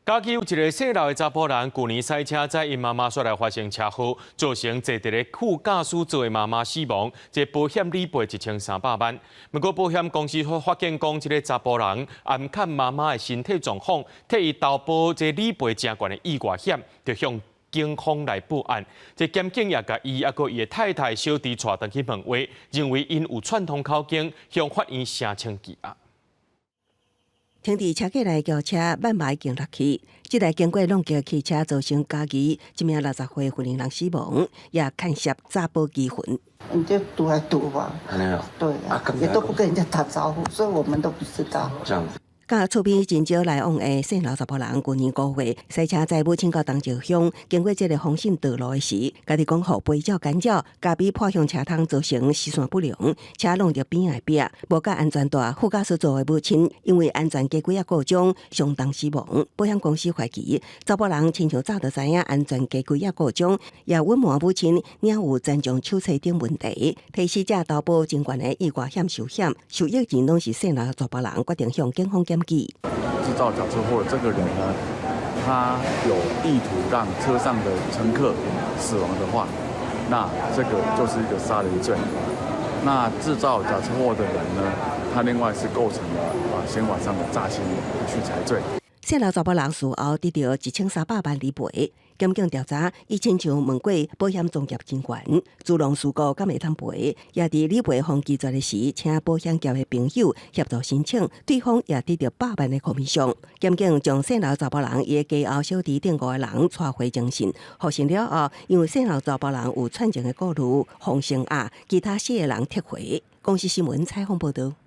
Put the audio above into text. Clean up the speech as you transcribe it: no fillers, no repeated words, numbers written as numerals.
嘉義有一个細路的查埔人，舊年駛車載𪜶媽媽煞來發生車禍，造成坐佇咧副駕駛座的媽媽死亡，這保險理賠1300萬。不過保險公司發現講，這个查埔人掩蓋媽媽的身體狀況，替伊投保這理賠誠懸的意外險，就向警方來報案。這檢警也共伊猶閣伊的太太小弟帶轉去問話，認為𪜶有串通口供，向法院聲稱羈押。停佇車架內轎車慢慢已經落去，這台經過弄橋汽車造成嘉義一名60歲婦人死亡，也牽涉詐保機魂。你就獨來獨往，對啊，也都不跟人家打招呼，所以我們都不知道。這樣子。佮厝邊真少來往的細路查埔人，舊年5月駛車載母親到東石鄉，經過這个豐信道路的時，家己講予飛鳥干擾，咖啡破向車窗，造成視線不良，車挵著邊仔的壁，無繫安全帶，副駕駛座的母親因為安全繫軌仔故障，傷重死亡。保險公司懷疑查埔人親像早就知影安全繫軌仔故障，也隱瞞母親領有殘障手冊等問題，替死者投保真懸的意外險壽險，受益人攏是細路查埔人，決定向警方檢舉。製造假車禍的這個人呢，他有意圖讓車上的乘客死亡的話，那這個就是一個殺人罪。那製造假車禍的人呢，他另外是構成了啊刑法上的詐欺取財罪。細路查埔人事後得著1300萬理賠。檢警調查，伊親像問過保險從業人員，自動事故敢會通賠，也佇理賠方拒絕的時，請保險業的朋友協助申請，對方也得著百萬的 commission。檢警將細路查埔人伊的家後小弟等五个人帶回偵訊，複訊了後，因為細路查埔人有串情的顧慮，放聲押，其他四个人撤回。公視新聞採訪報導。